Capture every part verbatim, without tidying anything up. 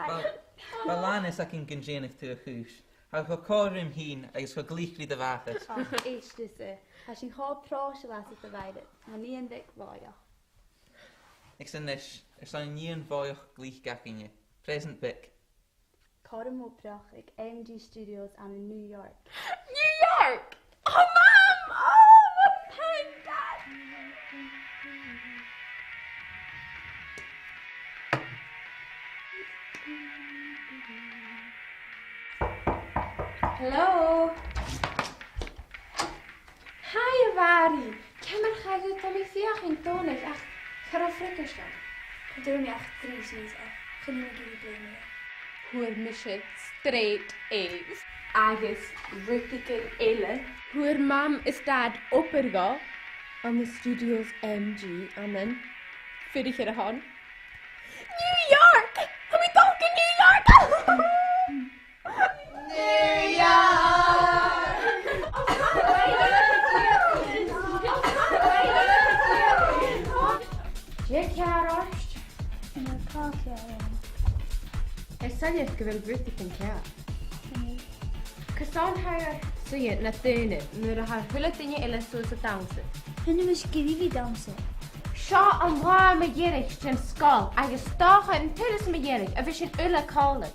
Bha, bha làn fhios agam gun dèanadh tu a' chùis. Tha thu cho còir rium fhìn agus cho glic ri do mhàthair. Ach, èist thusa. Tha sinn cho pròiseil asad, a Mhairead. Tha nighean bheag bhòidheach. Agus a-nis, airson an nighean bhòidheach glic againne. Present beag. Cothrom obrach aig M G Studios ann an New York. New York! Oh, Mam! Oh, what a pain, Dad! Hello? Hi, a Mhàiri. Ciamar a chaidh dhut? Tha mi a' feuchainn Dòmhnall, ach cha robh freagairt ann. Cha d' fhuair mi ach trì sìos, ach chan eil mi ag iarraidh blame e. Fhuair mise straight A's. Agus rudeigin eile. Fhuair Mam is Dad obair dhomh ann an Studios M G ann an, fuirich air a shon, New York! Tha mi a' dol gu New York! New York! Dè tha ceàrr ort? Chan eil càil ceàrr orm. Tha e soilleir gu bheil rudeigin ceàrr. Carson a tha thu air suidhe nad aonar nuair a tha a h-uile duine eile suas a' dannsa? Chan eil mise gu bhith a' dannsa. Seo an latha mu dheireadh den sgoil agus 's dòcha an turas mu dheireadh a bhios sinn uile còmhla.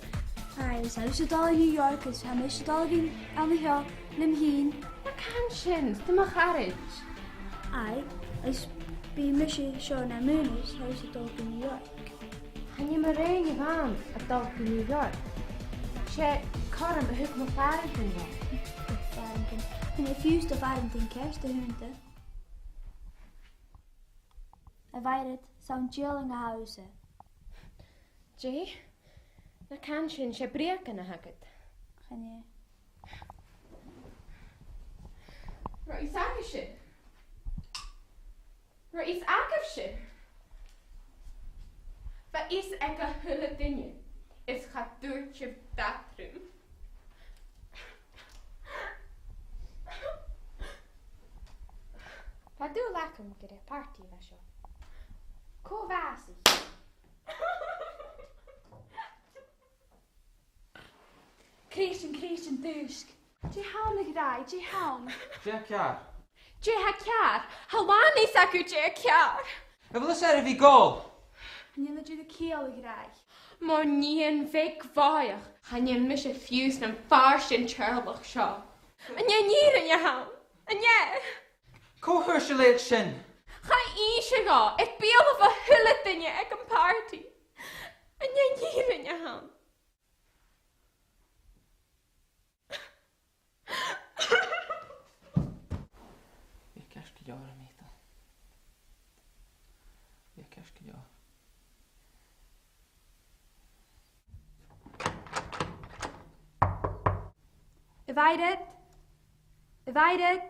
Aye, is tha thusa a' dol a New York is tha mise a' dol a bhith ann a sheo leam fhìn. Na can sin, 's tu mo charaid. Aye, is bidh mise seo nam aonar is tha thusa a' dol gu New York. Chan eil mo rèine-mham a' dol gu New York. 'S e cothrom a thug mo phàrantan dhomh. Phàrantan. Chan e fiù 's do phàrantan ceart a th' annta. A Mhairead, 's ann dìlean a tha thusa. Dè? Na can sin, 's e breugan a th' agad. Chan e. Right, is aithne sin. Right, is aithne sin. Bha fios aig a h-uile duine, is cha tuirt sibh dad rium. Bha dùil agam gur e party a bha seo. Cò bha seo? Crìosdaidh, Crìosdaidh, dùisg. Dè th' ann, a ghràidh, dè th' ann? Dè tha ceàrr? Dè tha ceàrr? Tha làn fhios agaibh dè tha ceàrr. A bheil fhios air a bhith ag òl? Chan eil e dìreach ciall, a ghràidh. Mo nighean bheag bhòidheach. Chan eil mise fiù 's nam phàirt den teaghlach seo. An e an fhìrinn a th' ann? An e? Cò thuirt leat sin? Cha innis e dhomh, air beulaibh a h-uile duine aig a' phàrtaidh. An e an fhìrinn a th' ann? Bha e ceart gu leòr, a Mhìcheil. Bha e ceart gu leòr. A Mhairead! A Mhairead!